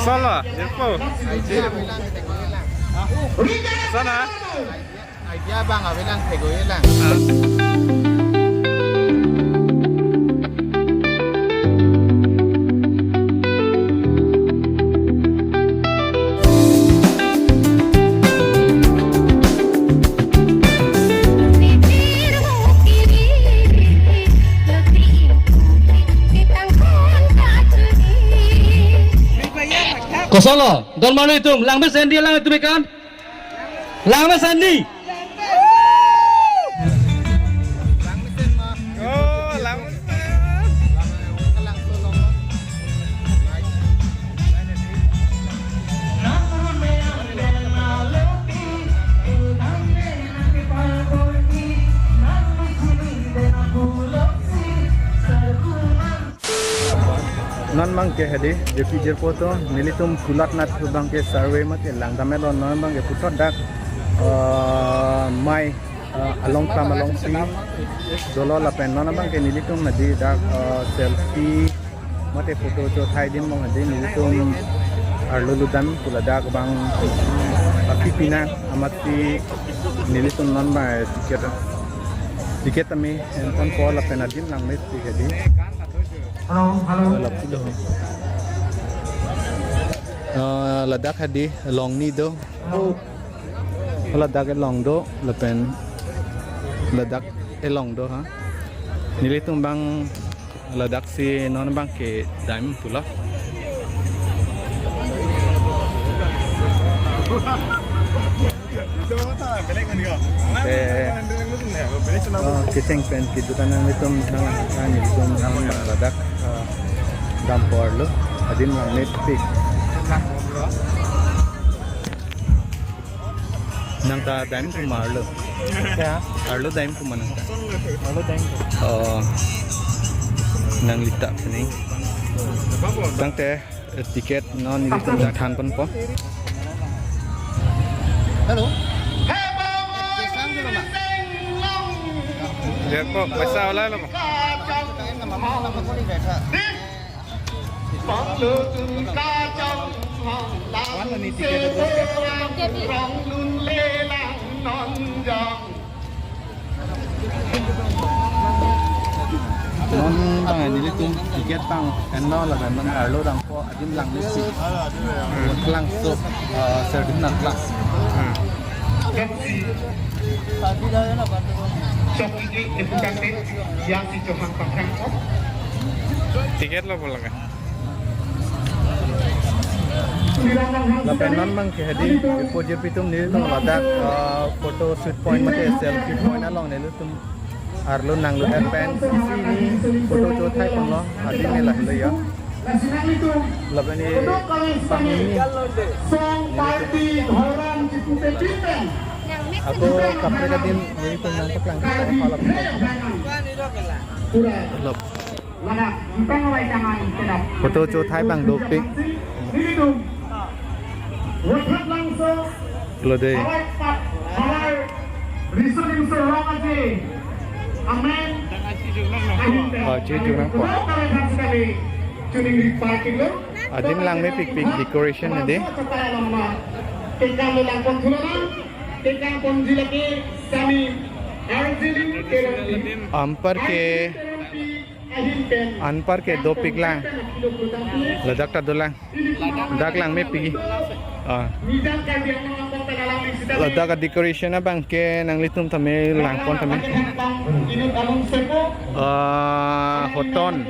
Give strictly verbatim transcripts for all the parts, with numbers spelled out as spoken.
Solo, Jirpo. Sana? Idea abang avelang, thegoilang. Kosonlo, don manu itum, langmesen di, lang itum ikan. Langmesen di. Oh, langmesen. Non abangke hadi, J P Jirpo atum, nelitum kulat nat abangke survey mate langdamlo, non abangke puthot dak, eh, mai, eh, along kam alongsi dolo lapen non abangke nelitum hadi dak, eh, selfie mate photo chothai adim abang hadi nelitum arlo ludam pu ladak abang, eh, pipinang amatsi nelitum non abang ticket, ticket tame enponpo lapen adim langmepik hadi. Hello, hello. Lapu do. Ah, ladak hadi along ni do. Ladak along do, lapen ladak along do ha. Nelitum abang ladaksi non abangke dam pulo. Eh, oh, kecheng pen kejutan nanglitum nang, nanglitum nang ladak, eh, dampo arlo, adim langmepik. Nangta dam pu ma arlo? Ya. Arlo dam pu ma nangta? Arlo dam pu. Oh. Nanglita sini. Tangte, eh, ticket non nelitum thanponpo. Hello. Jirpo, paisa ola lo. Non abang nelitum ticket abang enlo lapen non arlo dampo adim langmepik. Klangso, eh, serdin nang klang. Ticket lo boleh. Lapen non abangke hadi, ipo Jirpi atum nelitum ladak, eh, photo shoot point mate selfie point along nelitum arlo nanglo pen isi hini photo chothaiponlo, adim lahelo ya. Lapen ni pangni song party dhorom chipute pinpen. Ako kaprek adim nelitum nangpaklang. Pura. Lop. Photo chothai abang dopik. Lo dei. Oh, chejunang po. Adim langmepikpik decoration dei. Anparke, anparke dopiklang. Ladak ta dolang. Dak langmepik. Ah. Ladak a-decoration abangke nanglitum tame langpon tame. Ah, hoton,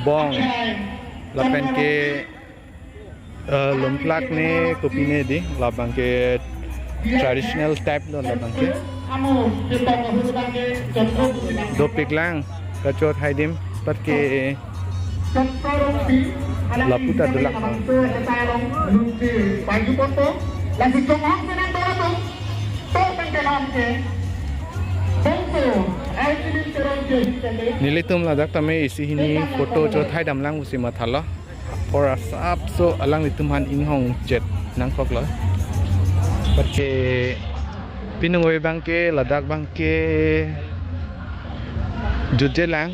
bong, lapenke, eh, lumplak ne kopine dei, labangke traditional type lo labangke. Dopiklang, kachothai adim, patke lapu ta dolang. Nelitum ladak tame isi hini photo chothai damlang pusi mathalo. Apor asapso alanglitum aphan inghong chet nangkoklo. Patke pinung oi abangke, ladak abangke jutjelang.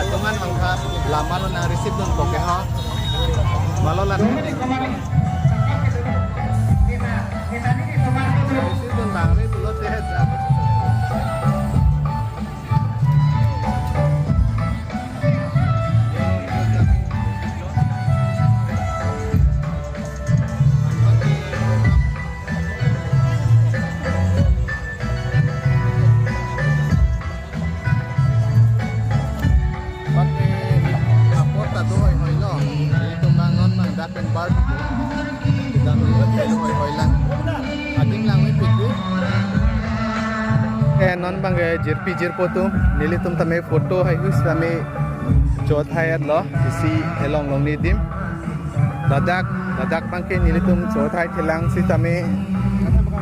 Atum an bangkha lam along nang receive dunpo ke ho. Malo la. Receive dun bang re pulote. Pake apor ta do hoi hoi lo. Itum bang non bang dak pen bar. Dang hoi hoi lang. Adim lang mi piku. Eh, non bang ke jirpi jirpo atum. Nelitum tame photo haihui tame chot hai lo. Isi elong long ni dim. Ladak, ladak bangke nelitum chot hai thelang sitame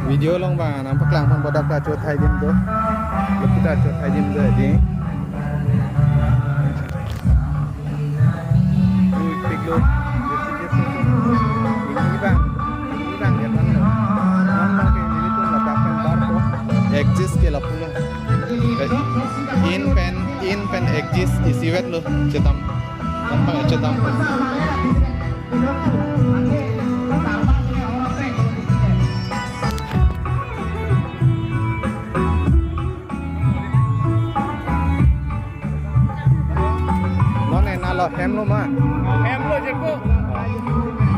video along bang nangpaklang pon bodak ta chot hai dim do. Lapu ta chot hai dim do di. Ui, piglo. Ini bang, ini bang ya bang lo. Non bangke nelitum ladak pen bar ko. Exist ke lapu lo. In pen, in pen exist isivet lo. Chetam. Tampa chetam. Hemlo ma? Hemlo jirpo.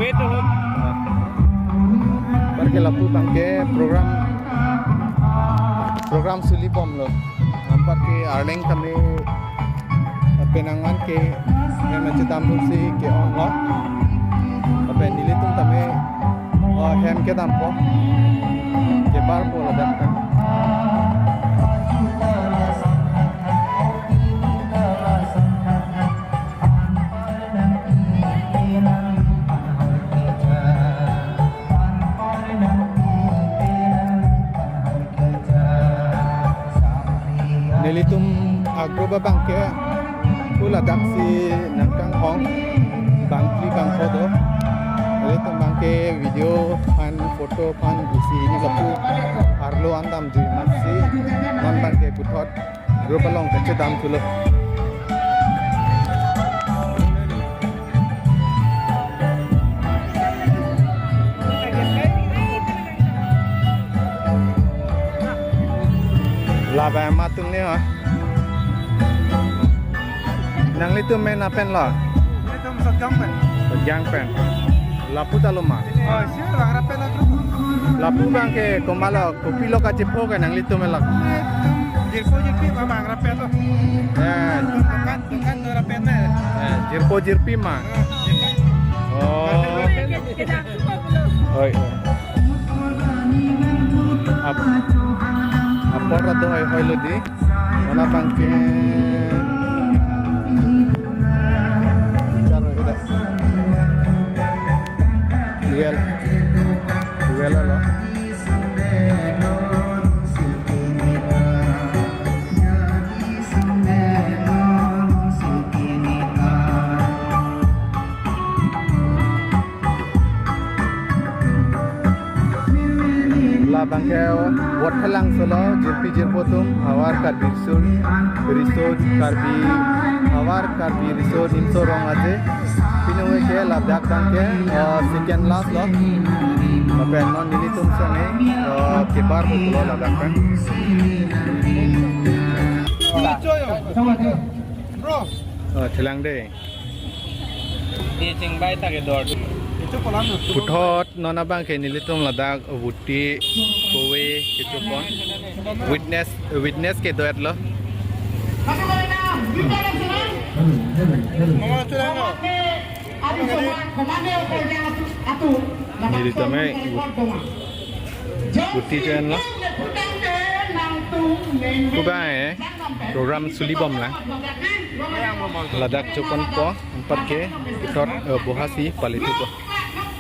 Way to home. Anparke lapu abangke program, program suli bomlo. Anparke arleng tame penang an ke hem chedam thusi ke-onglo. Lapen nelitum tame, oh, hem kedampo. Kebarpo ladak tame. Nelitum a-group abangke pu ladak si nangkanghong bangphli bangpho do. Nelitum abangke video aphan, photo aphan isi hini lapu arlo an damjui amatsi non abangke puthot group along kachedam thulo. Labang atum ni ha. Nanglitum men apen lo? Nelitum Sotgang pen. Sotgang pen. Lapu ta lo ma? Oh, sure, Bangrapet lo group. Lapu abangke komatlo, kopilo kachepho ke nanglitum elak? Nelitum jirpo jirpi Bangrapet lo. Eh. Dukan, dukan do rapet na. Eh, jirpo jirpi ma? Oh. Oi. Ap-, apor ado hoi hoi lo di. Mana bangke. Bichar kita. Duel. Duel lo. Labangke Vothelang solo, jirpi jirpo atum, havar Karbi Riso, Riso Karbi, havar Karbi Riso Nimso Rong Aje. Pini ke ladak abangke, eh, second last lo. Lapen non nelitum sene, eh, kebarpo pulo ladak pen. Bro. Oh, thelang de. Di chingbai ta ke dor. Puthot non abangke nelitum ladak Vuti kove kechopon. Witness, witness kedo-etlo. Nelitum e Vuti chen lo. Kubang e, program suli bomlang. Ladak chopon po, anparke puthot, eh, bohasi palitu po.